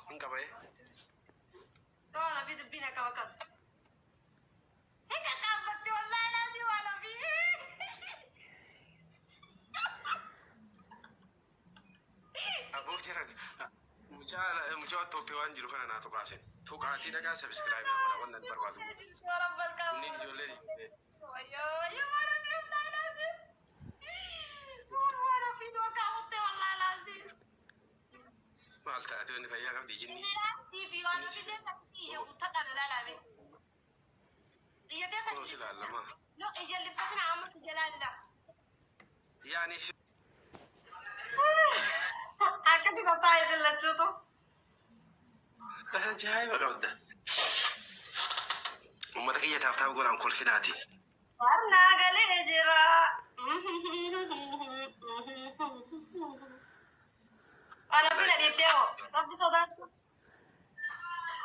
Hin qaba ee. Waan ofii dubbiin akkam akkam. Hin qaqqaabbatti wallaahi laazii waan ofii. Aboo jiran mucaa mucaa Itoophiyaa waan jiru kana naa tuqaasin. Tuqaatii dhaqaa subscribe naa godha wannan barbaadu. Kunniin ijoolleen ijoollee. Maal taate wanni fayyaa qabdi jinni. Kunoo si laallama. Yaani Akkatti qophaa'e sillachuutu. Ajaa'iba qabda. Uummata kiyya tap tap godhaan kolfinaati. Barnaa galee jira. Waan ofii na dhiiftee hoo? Rabbi sodaadhu.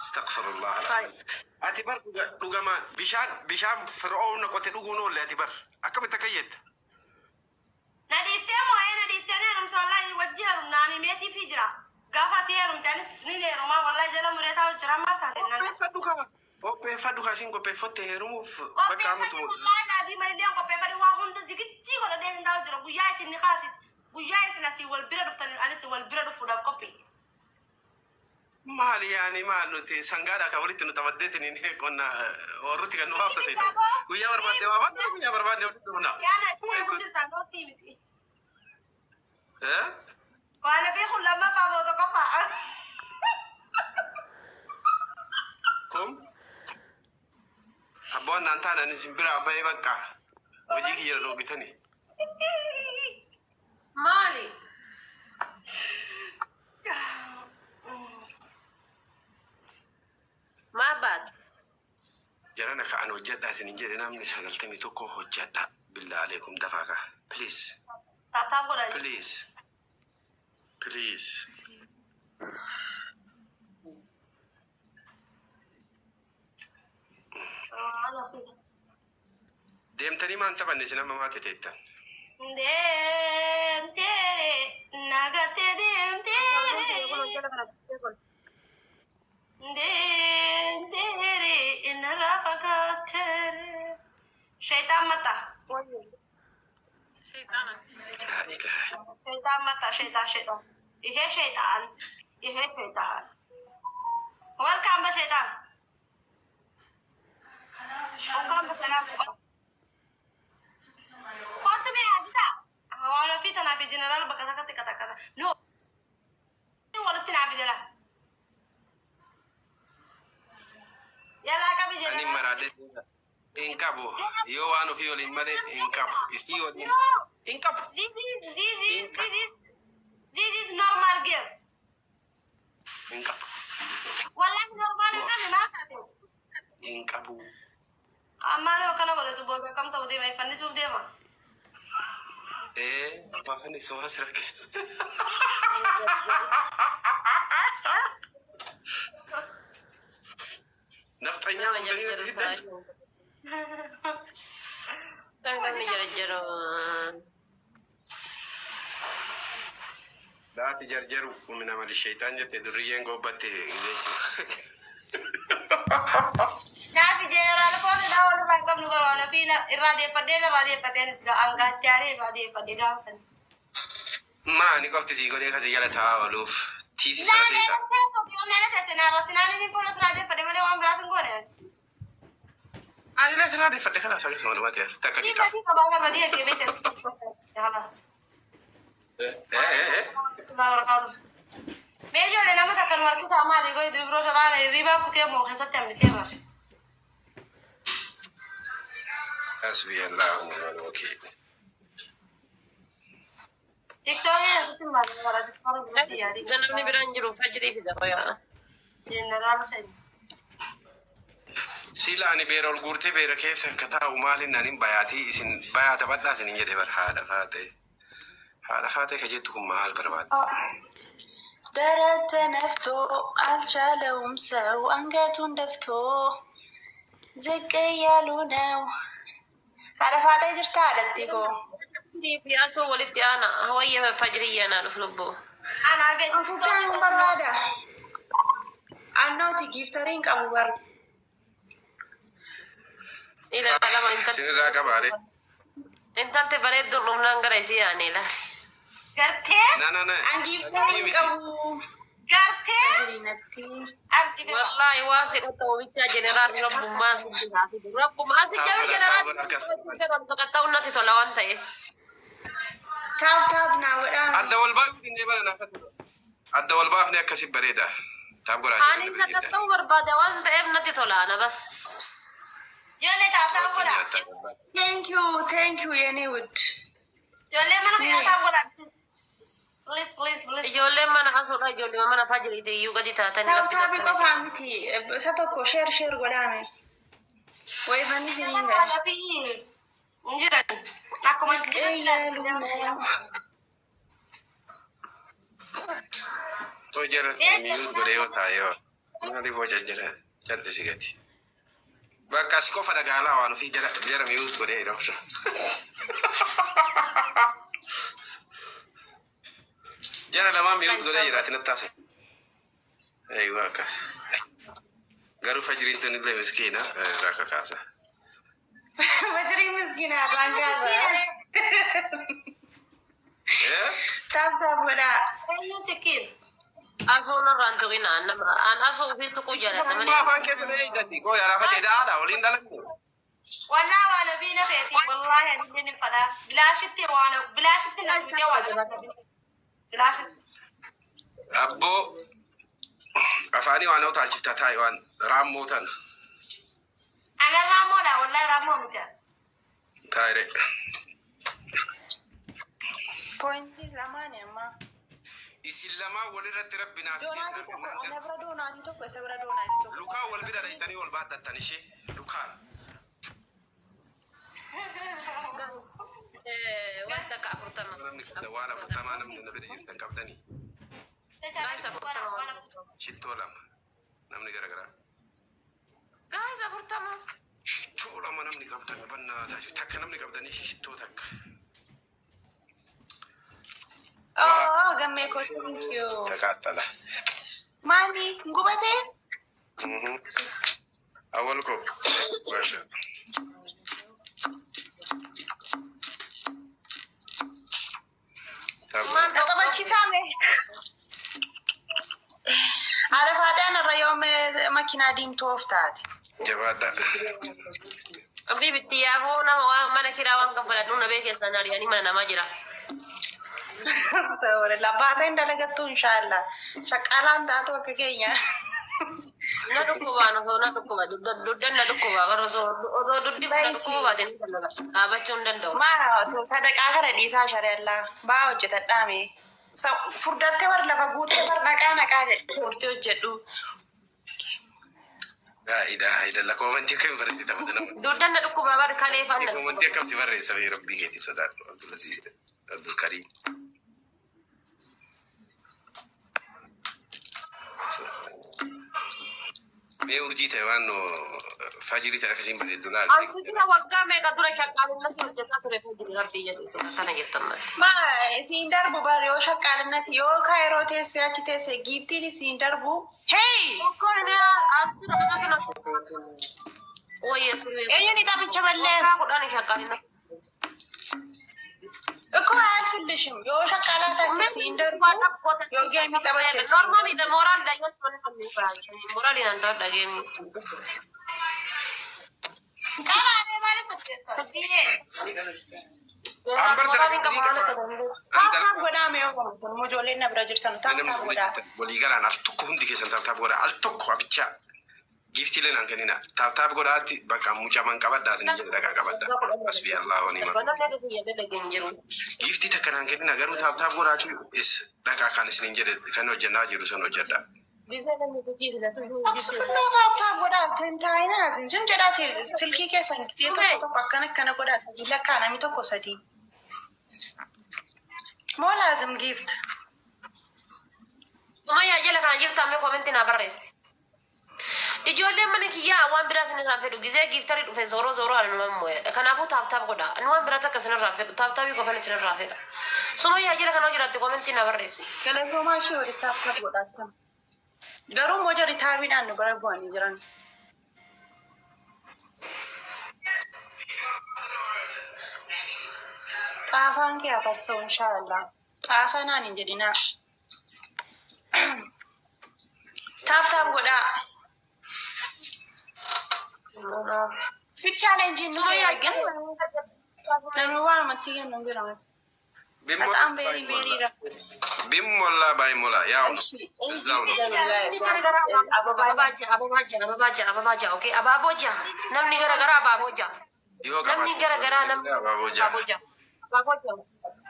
Astaghfirullah alazim. Ati bar dhugamaan bishaan bishaan fir'oowna qote dhuguun oolle ati bar akkamitti akka jetta? Na dhiiftee moo ee na dhiiftee ni heerumte wallahi wajji heerumna ani meetii fi jira. Gaafa ati heerumte anis ni heerumaa wallahi jala muree taa'u jira maal taate nan. Qopheeffadhu kaa. Qopheeffadhu kaa isin qopheeffatte heerumuuf bakka Qopheeffadhe amatu. wallahi laazii malillee qopheeffadhe waa hunda zigichii godhadhee sin taa'u jira guyyaa isin ni kaasit guyyaa isin asii wal bira dhuftan anis wal bira dhufuudhaaf qophii. Maali yaani maal nuti sangaadha kan walitti nu tamaddeetiin qonna warrutti kan nu baafta seeta. Guyyaa barbaadde baafadhu guyyaa barbaadde walitti dhufna. Yaana itti heerumu jirta noosii miti. Eh? Waan ofii kun lammaffaa moo tokkoffaa? Kum abboon naan taane ani isin biraa bahee bakka hojii kiyya dhoogitani. Maali? Maa baatu? Jarana ka an hojjedhaa isin hin jedhe namni 91 hojjedha. Billaa aleekum dafaa ka. Please. Tap tap godhaa. Please. Please. Waan ofii. Deemtanii maan taphanne isin amma maate teettan. Deemteere nagattee deemteere. Deemteere innarraa fagaatteere. Shayxaan maxa. Laa ilaaha. Shayxaan maxa shayxaan shayxaan. Ihee shayxaan. Ihee shayxaan. Welcome ba shayxaan. Welcome ba salaam. Kottu mee ajita. Waan ofii tanaaf jeneraal bakka takkatti qaxaqata. No. Walitti naaf jira. Yalaa qabi Ani jeneraal. maraadhe hin qabu. Yoo waan ofii waliin malee hin qabu. Isii waliin No. hin qabu. This is this is this is normal girl. Hin qabu. Wallahi normal hin qabne maal taate? Hin qabu. Ammaan akkana godhatu booda akkam ta'u deema fannisuuf deema. Ee, abbaa suura si rakkisa. Nafxanyaa Nama fuutanii jarjaru natti fiddan. Namni jarjaru. Laati jarjaru mina mali sheeytaan jette durriyyeen goobbatte jechuudha. Naafi jeneraal koon irraa walirraa hin qabnu bara waan ofii irraa deeffadhee irraa deeffadheenis angaatti aaree irraa deeffadhee gaafa sana. Maani qofti sii godhee kasi jala taa'aa ooluuf tiisi sana seetaa. Ani illee sirraa deeffadhe kalaas akkasuma dhuma ta'e takka qixa. Eh eh eh. Mee ijoollee nama takka nu harkisaa maali goy dubroo sharaana hirribaa kutee moo keessatti hambisee bara. Hasbi Allah wa ni'mal wakiil. Tiktookii asitti maali bara diskoora biratti yaadii. Namni biraan jiru fajrii fida qoyaa. Jeneraal keenya. Sila ani beera ol guurtee beera keessa akka taa'u maaliin ani bayaatii isin bayaa taphadhaa isin hin jedhe bar haadha faatee. Haadha faatee ka jettu kun maal barbaadde? ደረት ተነፍቶ አልቻለውም ሰው አንገቱን ደፍቶ ዝቅ እያሉ ነው። Haadha faatee jirtaa haadhattii koo? Fi asuu walitti aana. Wayya fajrii yaanaa dhufu lubbuu. Anaa Ofitti aanuun barbaada. Annooti gifteriin qabu bar. Ila lama intalti Isinirraa qabaare. intalti bareedduun dhumnaan gara isii yaa'anii ilaali. Gartee Na na na. An gifteriin qabu. gartee Fajriinatti. argite. Wallaahi waan si qaxxa'u bichaa jeneraal rabbummaa si hafidu. Rabbummaa si jabi jeneraal qaxxa'u natti tola waan ta'eef. Tap tap naa godhaa. Adda wal baay'uu dinnee bara naafatu. Adda wal baafne akkasi bareeda. Tap godhaa Ani isa qaxxa'u barbaade waan ta'eef natti tola ana bas. Ijoollee tap tap godhaa. Thank you, thank you የኔ ውድ. Ijoollee mana kiyyaa tap godhaa. Please, please, please. Ijoolleen mana asuudha, ijoollee mana fajriiti iyyuu gadi taatanii Tap rabbi tapii qaxxalee. qofaa miti. Isa tokko share share godhaame. Wayifanii isiniin gahe. Fi hin jiran. Akkuma ዝቅ እያሉ ነው። Hoo jara mute godhee yoo taa'e yoo. Maaliif hoo jajjara jal'isi gati. Bakka si qofa dhagaalaa waan ofii jara jara mute godhee jira. Jara lamaan mute godhee jira ati nattaasa. Eeyyuu akkas. Garuu fajriin tun illee miskiina irraa kakaasa. Fajrii miskiina irraan kaasa. Eh? Tap tap godhaa. Eenyu sikiin? Asuun irraan tuqina nama an asuu ofii tuquu jaalata Amma malee. afaan keessa ta'ee hidhatti. Koo yaraa daadha waliin dhalanne. Wallaa waan ofii na feeti. Wallaahi ani illee ni fadha. Bilaashitti waan bilaashitti na tuqee waan bilaashitti. Abboo afaanii waan utaalchiftaa taa'e waan raammoo tan Ana raammoodha, wallaahi raammoo miti. taa'e. Pointii lamaani amma. Isin lamaan walirratti rabbi naaf Doonaatii tokko ana bira doonaatii tokko isa bira doonaatii tokko. Lukaan wal bira dhayitanii wal baadhattan ishee lukaan. Waan takka 40. Namni waan 40 namni na bira jirtan qabdanii. Guys, 40. Shittoo lama namni garagaraa. Guys, 40. Shittoo lama namni qabdan bannaa taasisu takka namni qabdanii shittoo takka. Oh, gammee koo, thank you. Taqaaxala. Maali gubatee? Awwal koo. Masha. Na taphachiisaa mee? Haadha faaxaan irra yoom makiinaa diimtuu of taate? Jabaadha. Ofii bitti yaafoo nama waan mana kiraa waan kanfaladhu na beekeessan ari'anii mana namaa jira. Labbaateen dalagattu inshaallah. Shaqqaalaan taatu akka keenya. Na dhukkubaan osoo na dhukkuba duddan na dhukkuba bara osoo duddi na dhukkuba baate ni dalaga dhaabachuu hin danda'u. Maa sadaqaa kana dhiisaa shari'allaa baa hojjetadhaame. Furdattee bar lafa guuttee bar naqaa naqaa jedhu furtee hojjedhu. Laa ilaaha illallah. Koomantii akkam barreessita mata nama. Duddan na dhukkuba bar kalee faan na dhukkuba. Koomantii akkam si barreessa mee rabbii keetii sodaadhu. Abdulaziz Abdul Karim. Mee urjii ta'e waan fajirii ta'e akkasiin bareeddu laal. Ansi jira waggaa meeqa dura shaqqaalummaa hojjetaa ture fajiri rabbii jedhu akkana jettan mati. Maa isiin darbu bar yoo shaqqaalinatti yoo kaayiroo teessee achi teessee giiftiin isiin darbu. Hey! Tokko inni asii namatti na wayye suree. Eenyuun taphicha balleessa? Waggaa 10 shaqqaalina. እኮ አያልፍልሽም። Yoo shaqqaalaa taate isiin darbu yoo geemii taphatte isiin Normally the moral moral inaan taphadha geemii. Qabaatee maaliif hojjeessa? Biyyee. Ambar dalagaa. Tap tap godhaa mee yoo kun ijoolleen na bira jirtan tap tap godhaa. Walii galaan al tokko hundi keessan tap tap godhaa al tokko abichaa. Giiftiilee naan kennina. Tap tap godhaatti bakka mucaman qabadhaa isin jedhe dhagaa qabadha. Asbii Allah wani ma. Namni akka kiyya dalagee hin jiru. Giiftii takka naan kennina garuu tap tap godhaatti is dhagaa kan isin jedhe kan hojjannaa jiru san hojjedha. Gisee namni hojii filatu. Aksunnaa tap tap godhaa kan taa'inaa jin jedhaa silkii keessan gisee tokko tokko akkana akkana godhaa sadii lakkaa namni tokko sadii. Moo laazim gift. Sumayyaa jala kana jirta mee koomentii naa barreessi. Ijoolleen mana kiyyaa waan biraa isin fedhu gisee giftarii dhufe zooroo zooroo ani numa mooyadha. Kanaafuu tap tap godha. Ani waan biraa takka isin irraa fedhu tap tapii qofan isin irraa fedha. Sumayyaa jala kana jiraatte koomentii naa barreessi. Galatoomaa ishee walitti tap tap godhaa. Garuu immoo jarri taabiidhaan nu bira bu'anii jiran. Xaasaan kee afarsa'u inshaallah. Xaasaa naan hin jedhinaa. Tap tap godhaa. Speed challenge nu Sumayyaa ግን namni waanumatti kennu jira. በጣም very very ቢሞላ ባይሞላ ያው ነው፣ እሺ እዛው ነው። Namni gara garaa ababaa ja'a, ababaa ja'a, ababaa ja'a, ababaa ja'a, okay? Abaaboo ja'a. Namni gara garaa abaaboo ja'a. Yoo Namni gara garaa namni abaaboo ja'a. abaaboo ja'a. Abaaboo ja'a.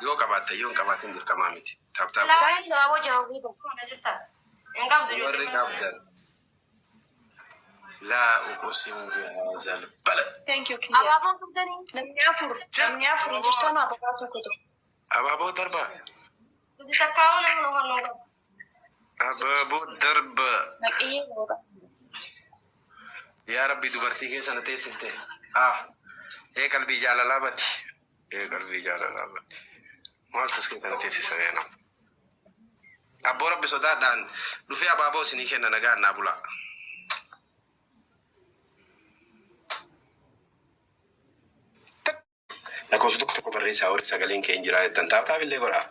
Yoo qabaatte yoo hin qabaatin dirqamaa miti. Tap tap Guys, abaaboo ja'a ofii qabu. Mana jirtan. Hin qabdu warri ijoollee. qabdan laa uqsimu bihaazal balad. Thank you kiyya. Abaaboon qabdanii. Namni afur hin jirtan ababaa tokko tokko. Abaaboo darba. Nuti takkaa'uu nama nu honnuu qabu. Abaaboo darba. Naqiyyee booda. Yaa Rabbi, dubartii keessa na teessifte. Ah, ee qalbii jaalalaa bati. Ee qalbii jaalalaa bati. Maal tas keessa na teessisa nama. Abboo Rabbi sodaadhaan dhufee abaaboo isinii kenna, nagaan naa bulaa. Lakkoofsa tokko tokko barreessaa, warri sagaleen kee hin jiraa jettan tap tap illee godhaa.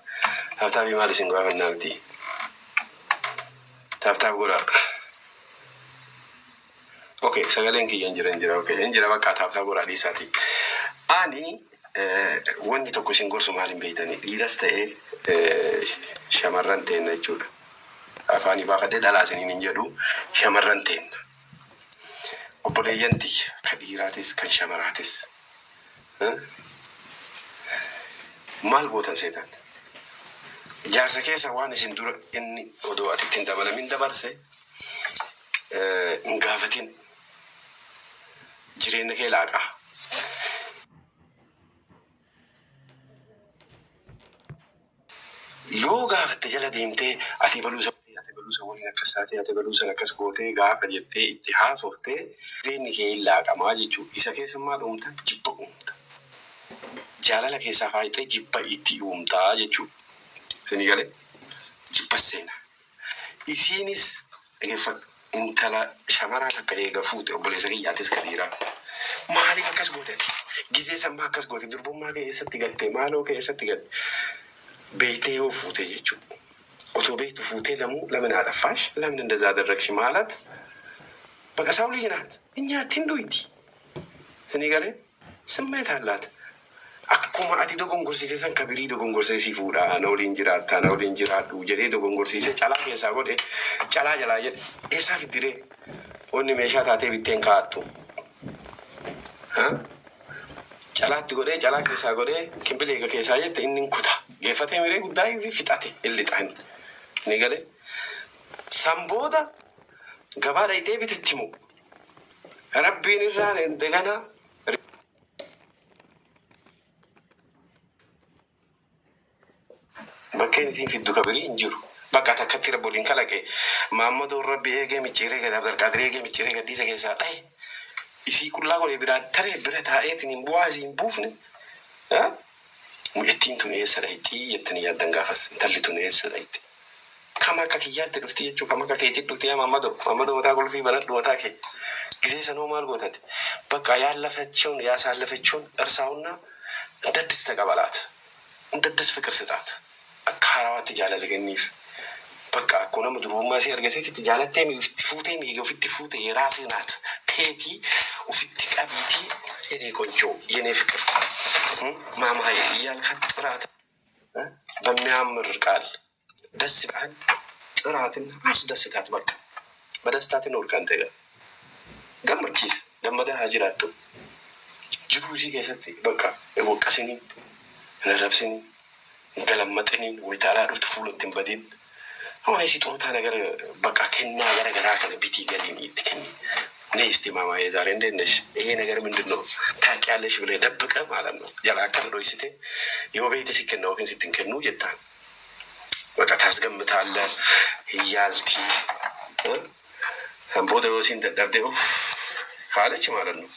Tap tapii maal isin gaafannaa miti. Tap tap godhaa. Okay, sagaleen kiyya hin jira, hin jira. Okay, hin jira, bakka tap tap godhaa dhiisaati. Ani wanni tokko isin gorsu maal hin beektani, dhiiras ta'ee shamarran teenna jechuudha. Afaanii baafadhee dhalaa isiniin hin jedhu, shamarran teenna. Obboleeyyan tiyya ka dhiiraatis kan shamaraatis. Maal gootan seetan? Jaarsa keessa waan isin dura inni odoo ati ittiin dabalamin dabarse hin gaafatin, jireenya kee laaqaa. Yoo gaafatte jala deemtee ati baluusa, ati baluusa waliin akkas taatee, ati baluusan akkas gootee gaafa jettee itti haasoftee, jireenyi kee hin laaqamaa jechuudha. Isa keessa maal uumta? Jibba uumta. Jaalala keessaa faayitee jibba itti uumtaa jechuudha. Isinii galee? Jibba seena. Isiinis dhaggeeffadhu, intala shamaraa takka eega fuute, obboleessa kiyyaatis ka dhiiraa. Maaliif akkas goote ati? Gizee sammaa akkas goote, durbummaa kee eessatti gatte? Maaloo kee eessatti gatte? Beektee yoo fuute jechuudha. Otoo beektu fuutee lamuu ለምን አጠፋሽ? ለምን እንደዛ አደረግሽ ማለት በቃ ሰው ልጅ ናት። እኛ አትንዱይቲ Isinii galee? ስሜት አላት። Akkuma ati dogongorsite san kabirii dogongorsee si fuudha, na waliin jiraattaa, na waliin jiraadhu jedhee dogongorsiisee calaa keessaa godhe, calaa jalaa jedhe eessaa fiddiree? Wanni meeshaa taatee bitteen kaa'attu. Calaatti godhee, calaa keessaa godhee, kimbilee eega keessaa jette inni hin kuta. Geeffatee miree guddaa fi fixate illixa inni. Ni galee? San booda gabaa dhayitee bitetti moo? Rabbiin irraan indegana bakkeen isiin fiddu kabirii hin jiru. Bakka takkatti rabbi waliin kalaqe. Maammadoon Rabbi eegee micciiree gad Abdulqaadir eegee micciiree gadhiisa keessaa dhahe. Isii qullaa godhee biraa taree bira taa'eetiin hin bu'aa isii hin buufne. Mucattiin tun eessa dhayxii jettanii yaaddan gaafas, intalli tun eessa dhayxi? Kama akka kiyyaatti dhufti jechuu, kama akka keetii dhufti yaa Maammadoo. Maammadoo, mataa qulfii banadhu mataa kee. Gisee sanoo maal gootate? በቃ ያለፈችውን ያሳለፈችውን እርሳውና እንደ አዲስ ተቀበላት። እንደ አዲስ ፍቅር ስጣት። Akka haarawaatti jaalala kenniif. Bakka akkuma nama durbummaa ishee argateetti jaalattee ofitti fuutee miiga ofitti fuute የራስህ ናት teetii ofitti qabiitii የኔ ቆንጆ የኔ ፍቅር ማማዬ እያልካት ጥራት፣ በሚያምር ቃል ደስ ይላል። ጥራትን አስደስታት። በቃ በደስታ ትኖር ከአንተ ጋር፣ gammachiis, gammadaa haa jiraattu. Jiruu ishii keessatti bakka hin waqqasiniin, hin arrabsiniin, hin galammaxiniin, wayitaalaa dhuftu fuulatti hin badin. አሁን ስጦታ ነገር በቃ kennaa gara garaa kana bitii galiin itti kenni። ነይ እስቲ ማማዬ ዛሬ እንዴት ነሽ? ይሄ ነገር ምንድን ነው ታውቂያለሽ ብለህ ደብቀህ ማለት ነው። jalaa akkana dhoysite yoo beekte si kenna yookiin sitti hin kennu jettaan. በቃ ታስገምታለህ እያልቲ kan booda yoo isiin dadhabde ኡፍ ካለች ማለት ነው።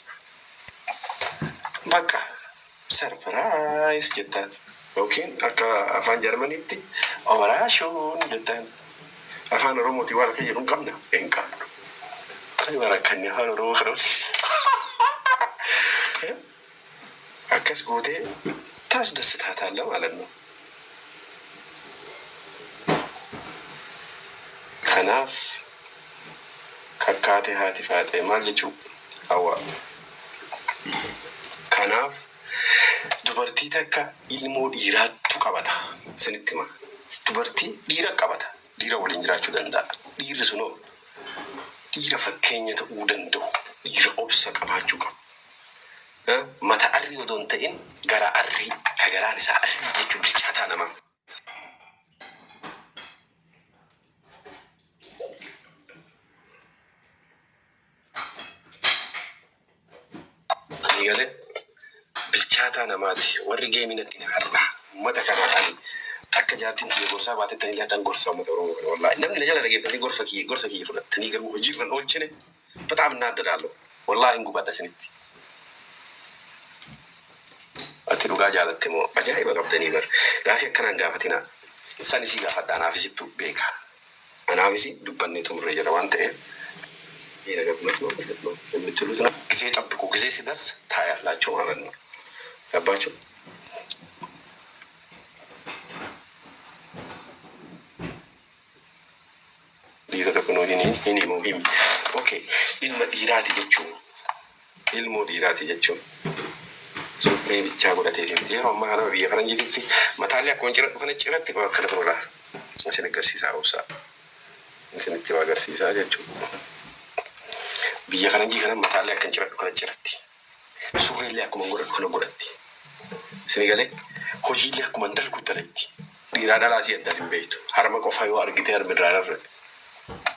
በቃ surprise jettaan yookiin akka afaan Jarmaniitti Überraschung jettaan. Afaan Oromootiin waan akka jedhu hin qabna hin qabnu. Kan barakkanni afaan Oromoo kana waliin. Akkas gootee ታስደስታታለህ ማለት ነው። Kanaaf kakkaatee haati faatee maal jechuu hawwa. Kanaaf dubartii takka ilmoo dhiiraattu qabata sinitti hima. Dubartii dhiira qabata. Dhiira waliin jiraachuu danda'a. Dhiirri sunoo dhiira fakkeenya ta'uu danda'u. Dhiira obsa qabaachuu qabu. Mata arrii odoo hin ta'in gara arrii ka garaan isaa arrii jechuun bilchaataa namaa. Ani galee bilchaataa namaati. Warri geemii natti na har'a. Uummata kanaadhaan akka jaartiin tiyya gorsaa baatettanii illee gorsa uummata Oromoo kana wallaahi. Namni na jala dhageeffatanii gorsa kiyya fudhattanii garuu hojiirra hin oolchine በጣም እናደዳለሁ. Wallaahi hin gubadha isinitti. Ati dhugaa jaalatte moo ajaa'iba qabdanii bar. Gaafii akkanaan gaafatina. San isii gaafadha, anaafisittu beeka. Anaafisi dubbannee xumurree jira waan ta'eef ይሄ ነገር እውነት ነው ውሸት ነው የምትሉት ነው። ጊዜ ጠብቁ፣ ጊዜ ሲደርስ ታያላችሁ ማለት ነው። ገባችሁ? Dhiira tokko nuu hin himu himi. Okay, ilma dhiiraati jechuun, ilmoo dhiiraati jechuun surree bichaa godhatee deemti. Yeroo ammaa kana biyya faranjiititti mataallee akkuma ciradhu kana ciratti akkana tola. Isin agarsiisaa obsaa. Isinitti waa agarsiisaa jechuudha. Biyya faranjii kana mataallee akkan ciradhu kana ciratti. Surreellee akkuma godhadhu kana godhatti. Isin galee hojiilee akkuma dalgu dalatti. Dhiiraa dhalaa si addaan hin beektu. Harma qofa yoo argite harmi irraa rarra'e.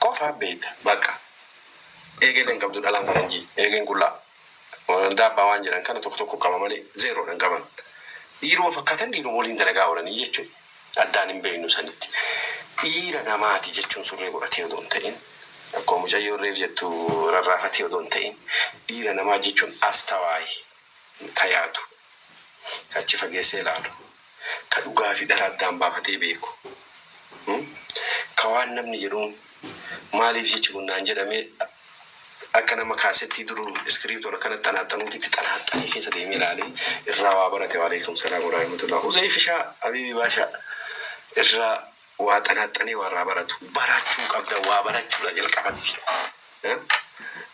Qofa beekta bakka. Eegelee hin qabdu dhalaan faranjii. Eegeen qullaa. Daabbaa waan jedhan kana tokko tokko qaba malee zeeroodhaan qaban. Dhiiruma fakkaatan dhiiruma waliin dalagaa oolanii jechuudha. Addaan hin beeknu sanitti. Dhiira namaati jechuun surree godhatee odoo hin ta'in, akkuma mucayyoo reef jettu rarraafatee odoo hin ta'in, dhiira namaa jechuun as tawaa'e ka yaadu, ka achi fageessee ilaalu, ka dhugaa fi dhara addaan baafatee beeku, ka waan namni jedhuun maaliif jechi kun naan jedhamee akka nama kaasettii duruu iskiriiptoon akkana xanaaxanuutitti xanaaxanii keessa deemee ilaalee irraa waa barate. Waalaikum salaam warahmatullah. Uzayfishaa Habibi Baashaa irraa waa xanaaxanii waa irraa baratu barachuu qabda, waa barachuudha jalqabatti.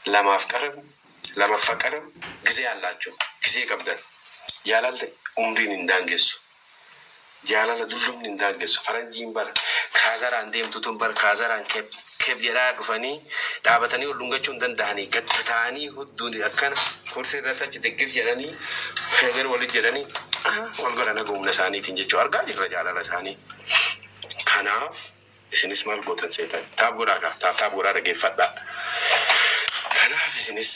Lamaaf qaram lamaffa qaram ጊዜ አላቸው ጊዜ qabdan. Jaalalli umriin hin daangessu, jaalala dullumni hin daangessu. Faranjiin bara kaazaraan deemtu tun bara kaazaraan keep keep jedhaa dhufanii dhaabatanii ol dhungachuu hin danda'anii gatta ta'anii hudduun akkana kursii irratti achi deggif jedhanii gara walit jedhanii wal godhan haga humna isaaniitiin jechuu argaa jirra jaalala isaanii. Kanaaf isinis maal gootan seetan? Tap godhaa kaa, tap tap godhaa, dhageeffadhaa. Kanaaf isinis